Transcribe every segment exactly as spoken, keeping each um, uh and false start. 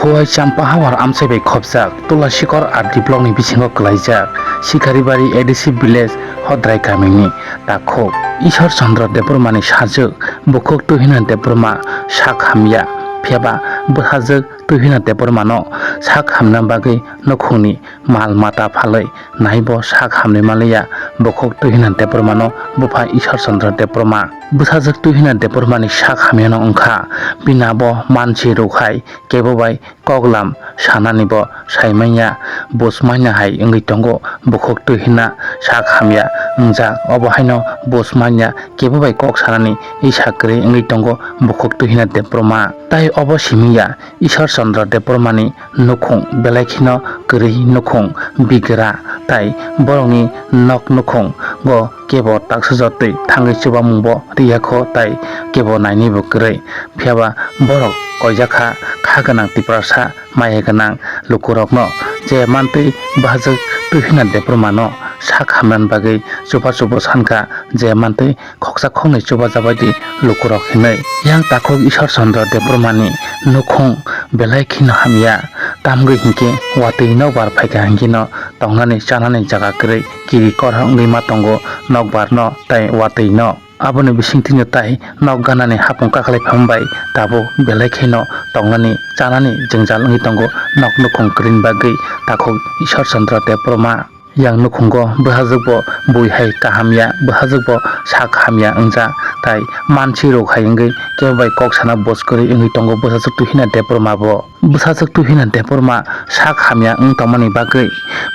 Kuwai Champa Hawar amchai bai khopjak Tulasikor R D block ni bisingo kwlaijak Sikaribari A D C village Hodrai kamini takhuk Ishwar Chandra Debbarma ni sajwk bukhuk Tuhina Debbarma sak hamya, phiyaba bwsajwk Tuhina Debbarma no sak hamna bagwi nukhungni mal mata phalwi naibo sak hamni manliya bukhuk Tuhina Debbarma no bupha Ishwar Chandra Debbarma. Bwsajwk Tuhina Debbarma ni sak hamya no wngkha bini abo mansi rwkhai kebo bai koklam sanani bo sai manya, bus manya hai wngwi tongo. Bukhuk Tuhina sak hamya wngjak, obo haino bus manya kebo bai kok sanani isa kwrwi wngwi tongo bukhuk Tuhina Debbarma. Tai obo simi ya Ishwar Chandra Debbarma ni nukhung belai kheno kwrwi nukhung bigra, tai borokni nok nukhung go kebo taksa jotwi thangwi chubamung bo riyakho, tai kebo nainwi bo kwrwi. Phiyaba borok koijakha kha gwnang Tiprasa maya gwnang lukurokno, je mantwi bwsajwk Tuhina Debbarma no sak hamnani bagwi chubachu bo sankha, je mantwi khoksa khoknwi chubajabaidi lukurok hinwi. Yang takhuk Ishwar Chandra Debbarma ni nukhung belai kheno hamya, tamgwi hinkhe watwi nokbar phaikha hinkheno tongnani chanani jaga kwrwi kiri korha wngwi ma tongo nokbar no tai watwi no. Aboni bisingtwi no tai nok ganani hapung kaklai phama bai tabuk belai kheno tongnani chanani jwngjal wngwi tongo nok nukhung kwrwini bagwi takhuk Ishwar Chandra Debbarma. Yang nukhungo bwsajwk bo bui hai kaham ya, bwsajwk bo sak hamya wngjak, tai mansi rok hai wngwi kebo bai kok sana bos kwrwi wngwi tongo bwsajwk Tuhina Debbarma bo. Bwsajwk Tuhina Debbarma sak hamya wng tongmani bagwi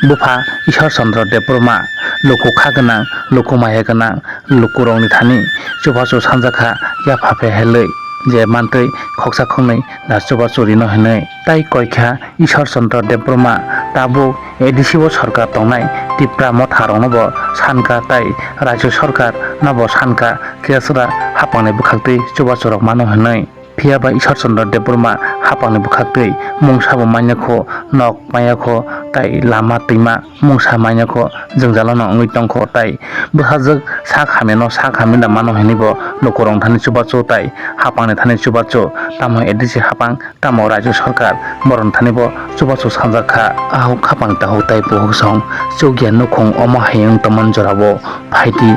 bupha Ishwar Chandra Debbarma luku kha gwnang, luku maya gwnang lukurokni thani chubachu sanjakha yapha phehelwi, je mantwi khoksa khoknwi da chubachu rino hinwi. Tai koikha Ishwar Chandra Debbarma tabuk A D C o sorkar tongnai Tipra motha rokno bo sankha, tai Rajya sorkar no bo sankha, Kesra hapangni bwkhaktwi chubachu rok mano hinwi. Phiyaba Ishwar Chandra Debbarma hapangni bwkhaktwi mungsa bo manya kho, nok manya kho, tai lama twima mungsa manya kho, jwngjalo no wngwi tongkho, tai bwsajwk sak hamya no sak hamya da mano hinwi bo lukurok thani chubachu tai hapangni thani chubachu, tamo A D C hapang, tamo Rajya sorkar, borok thani bo chubachu sanjak kha. Ahok khapang tahok tai bukhuk song chukya nukhung omo hai wng tongmani jorao phaidi,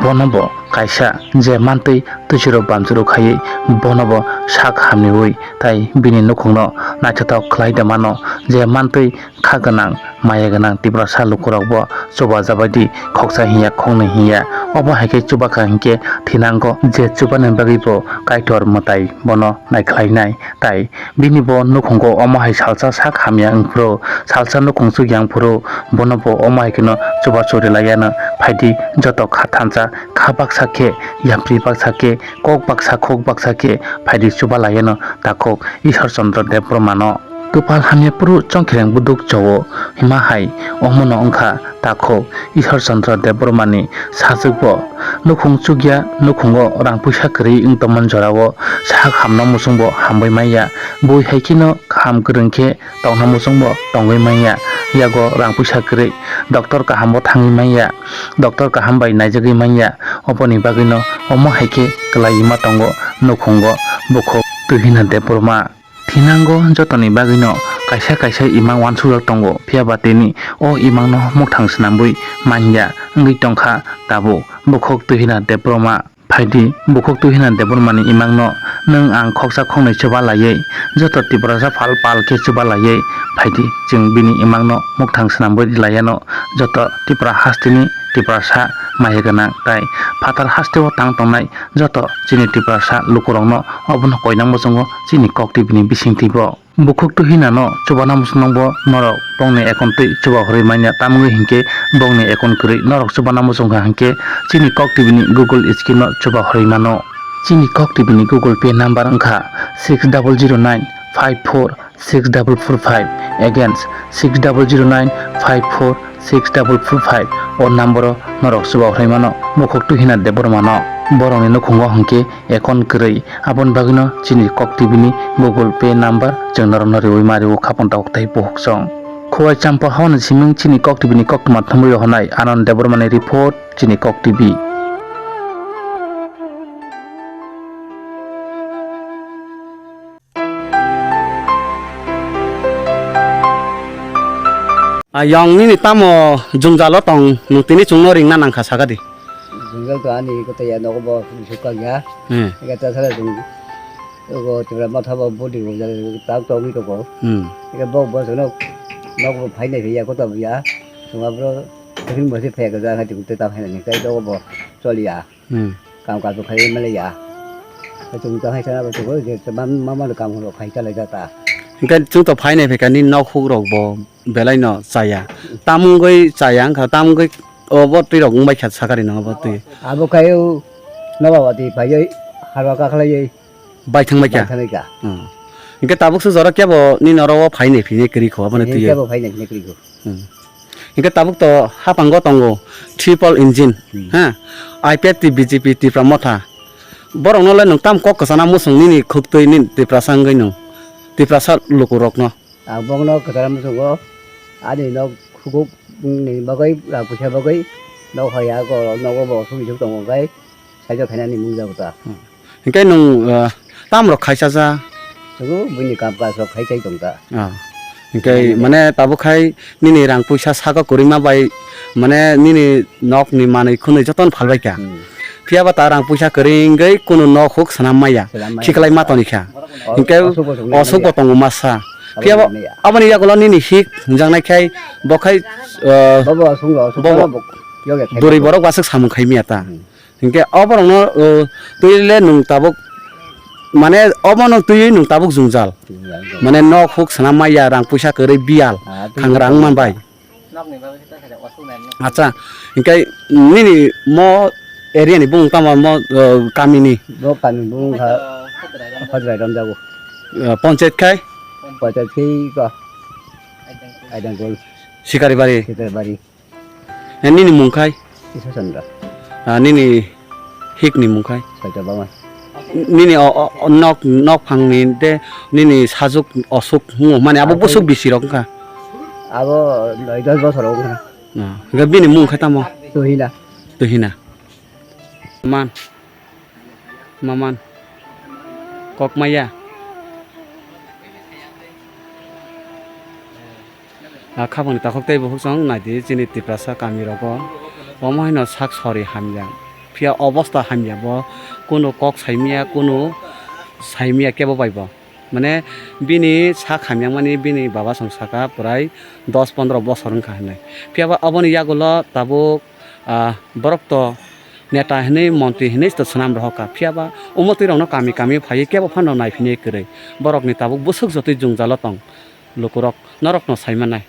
bono bo kaisa je mantwi twisirok bamswrwk khaiwi bono bo sak hamniwi tai bini nukhungno naithothok khlai da mano, je mantwi kha gwnang maya gwnang Tiprasa lukurok bo chubajabaidi khoksa hinya khoknwi hinya. Obo hai khe chubakha hinkhe thinango, je chubani bagwi bo Kaitor mwtai bono naikhlainai, tai bini bo nukhungo omo hai salsa sak hamya wngphuru, salsa nukhung chukya wngphuru, bono bo omo hai kheno chubachu rwlaiyano. Phaidi joto kha thansa, kha baksa khe, yapri baksa khe, kok baksa, khok baksa khe phaidi chubalaiyano takhuk Ishwar Chandra Debbarmano. Kwpal hamya phuru chongkhireng buduk chowo hima hai omono wngkha takhuk Ishwar Chandra Debbarmani sajwkbo. Nukhung chukya nukhungo rang puisa kwrwi wng tongmani jorao sak hamno muchungbo hambai manya. Bui hai kheno kaham kwrwng khe tongna muchungbo tongwi manya. Yago rang puisa kwrwi doctor kahambo thangwi manya, doctor kaham bai naijagwi manya. Oboni bagwino omo hai khe kwlaiwi ma tongo nukhungo bukhuk Tuhina Debbarma. Thinango jotoni bagwino kaisa kaisa imang wansukjak tongo, phiyaba tini o imangno mukthang swnamwi manya wngwi tongkha tabuk bukhuk Tuhina Debbarma. Phaidi bukhuk Tuhina Debbarmani imangno nwng ang khoksa khoknwi chuba laiwi, joto Tiprasa pal pal khe chuba laiwi phaidi, chwng bini imangno mukthang swnamwi laiyano. Joto Tipra hasteni Tiprasa maya gwnang tai phatar hasteo tang tongnai joto chini Tiprasa lukurokno obono koinang muchungo chini Kok T V ni bisingtwibo. Bukhuk Tuhinano chubana muchungo norok bongni account twi chuba hurwi manya, tamwi hinkhe bongni account kwrwi. Norok chubana muchungkha hinkhe chini Kok T V ni Google screen no chuba hurwi mano. Chini Kok T V ni Google Pay number wngkha six double zero nine five four six double four five, against six double zero nine five four six double four five. O number o norok chuba hurwi mano Bukhuk Tuhina Debbarmano. Borokni nukhungo hinkhe account kwrwi, aboni bagwino chini Kok T V ni Google Pay number chwng norokno riwi ma rio, khapang tabuk tei bukhuk song. Khowai Champa Hawan ni siming chini Kok T V ni koktwma thumwi rohornai Anand Debbarmani report, chini Kok T V. A yong nini tamo jwngjalo tong, nwng tini chwngno ringna nangkha, sakadi. Jwngjal to ani koto ya, nogo bo sukha ya. Hmm. Ega ta sala jwng. Ogo tibra matha bo body bo jale tak tongwi toko. Hmm. Ega bo bo jono nogo bo phainai ya, koto ya. Chwng abro ring bo se phek ja ha, tiko ta phainai kai nogo bo choli ya. Hmm. Kam kaam to khai male ya. Chwng to hai sana bo to je ma, ma, ma kam ro khai chalai jata. Hingke chwng to phainai phaikha ni nok huk rok bo belai no chaya. Tamungoi chaya wngkha, tamungoi obo twi rok wngbai kha sakari no obo twi. Abo khai o noba wati phaioi harwa kakhlaioi. Bai thangbai kha. Bai thangbai kha. Hmm. Hingke tabuk se jora kebo ni noro o phainai phinai kwrwi kho, abono twi. Kebo phainai phinai kwrwi kho. Hmm. Hingke tabuk to hapango tongo triple engine, hmm, ha, I P F T, B J P, Tipra Motha. Borokno le nwng tam kok kwchana muchung nini khuktwi nini Tiprasa wngwi nwng, Tiprasa lukurokno. Ang bokno kwchana muchungo, ani nok khukuk ni bagwi, rang puisa bagwi, nok haya ko nogo bo sumsuk tongo khe, saijo khainani mungjago ta. Hmm. Hingke nwng, ah, tamrok khaichaja? Chwngno buini kam kaas rok khai chai tong ta. Ah. Hingke mane tabuk khai nini rang puisa saka kwrwima bai mane nini nok ni manwi khwnwi jotono phalbai kha. Hmm. Phiya ba ta rang puisa kwrwi wngwi kunu nok huk swnam maya. Swnam maya. Khiklai ma toni kha. O-, hingke osuk bo tongo masa. Phiya ba aboni yagulo nini hik hwnjaknai khai bo khai, ah, bobo osuk bo osuk bo. Bwrwi borok wasuk samung khai miya ta. Hmm. Hingke oborokno, o, twi le nwng tabuk, mane, obono twiwi nwng tabuk jwngjal. Jwngjal, jwngjal. Mane, nok huk swnam maya, rang puisa kwrwi biyal, ah, twi khangra wng man bai. Nokni bagwi khe ta khaida, wasuk nai nokni. Acha, hingke nini mo area ni bumung tamo mo, o, kamini? Bo kami bumung kha Hojrai Ramjago. Hojrai Ramjago. O, ponchayat khai? Ponchayat khai ko. Aidangkul. Aidangkul. Sikaribari. Sikaribari. Eh, nini mung khai? Isa Chandra. Ah, nini hik ni mung khai? Saita Baman. Nini o, o, o nok, nok phang ni de nini sajuk osuk hungo mani abo. Abo busuk bisi rok wngkha? Abo noi dos bosor rok wngkha. Ah, hingke bini mung khai tamo? Tuhina. Tuhina. Man. Maman. Kok maya. Ah, khabangni takhuk tei bukhuk chwng naidi chini Tiprasa kami rogo. Omo haino sak sori hamya. Phiya obosta hamya bo. Kunu kok saimya, kunu saimya kebo bai bo. Mane bini sak hamya mani bini baba song saka pwrai dos pondro bosor wngkha hinwi. Phiya ba aboni yagulo tabuk, ah, borok to neta hinwi, montri hinwi to swnam rohor kha. Phiya ba omo twi rokno kami kami phaiwi kebo phano naiphini kwrwi. Borokni tabuk bwswk jotoi jwngjalo tong lukurok, norokno sai mannai.